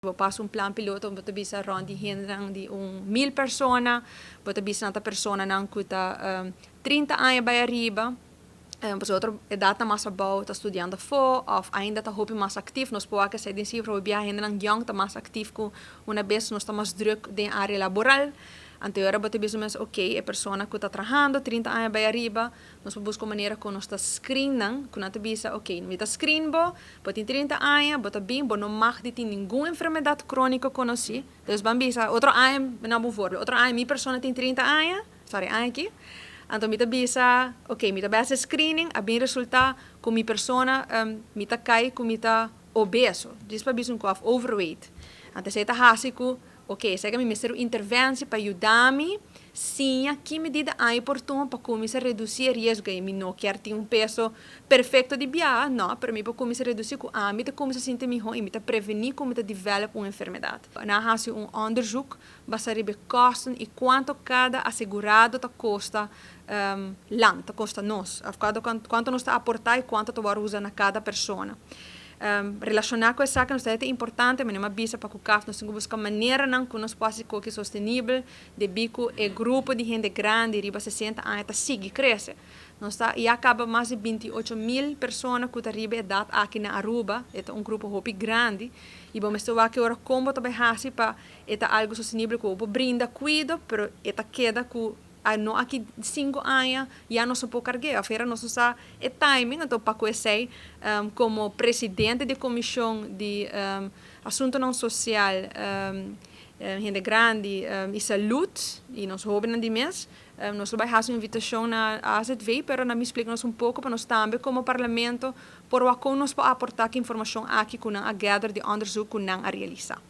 Bo pasa un plan piloto, bo ta bisa rond di hendenan di un 1000 persona, bo ta bisa nan ta personanan ku ta 30 aña bai ariba, pasobra otro edat ta mas abou, ta studiando afó òf ainda ta hopi mas aktif. Nos por wak esei den sifra, hopi biaha hendenan yòn ta mas aktif ku una bes nos ta mas drùk den área laboral. Anto e ora bo ta bisa mes, ok, e persona ku ta trahando, 30 aña bai ariba, nos por buska un manera ku nos ta screen nan, ku nan ta bisa, ok, mi ta screen bo, bo tin 30 aña, bo ta bin, bo no mag di tin ningun enfermedat króniko konosí. Dus ban bisa, otro aña, mi nan un voorbeeld, otro aña mi persona tin 30 aña, sorry, aña aki, anto mi ta bisa, ok, mi ta bai hasi screening, a bin resultá ku mi persona, mi ta kai ku mi ta obeso, djis pa bisa un kos, òf overweight. Anto esei ta hasi ku, ok, esei mi mester un interventie pa yuda mi siña ki medida ai por tuma pa kuminsá redusí e riesgo ei. Mi no kier tin un peso perfekto di biaha, no, pero mi por kuminsá redusí ku ami ta kuminsá sinti mihó i mi ta prevení ku mi ta develop un enfermedat. Nan a hasi un onderzoek basá riba e kosten i kuantu kada asegurado ta kosta land, ta kosta nos, òf kuantu nos ta aportá i kuantu ta wòrdu usa na kada persona. Relashoná ku esaki nos ta hete importante, mi a bisa pa ku CAF nos tin ku buska maneranan ku nos por hasi koki sostenibel debí ku e grupo di hende grandi riba 60 aña ta sigui krese. Nos ta ya kaba mas di 28.000 persona ku ta riba edat aki na Aruba, e ta un grupo hopi grandi, i bo mester wak ora kon bo ta bai hasi pa e ta algu sostenibel ku bo brinda kuido, pero e ta keda ku no aki 5 aña ya nos no por karg'é, òf era nos no sa e timing. Anto pa ku esei, komo presidente di komishon di asuntunan sosial, hende grandi i salú i nos hóbennan di mes, nos lo bai hasi un invitashon na AZV, pero nan mi splika nos un poko pa nos tambe komo parlamento por wak kon nos por aportá ku informashon aki ku nan a gather di onderzoek ku nan a realisá.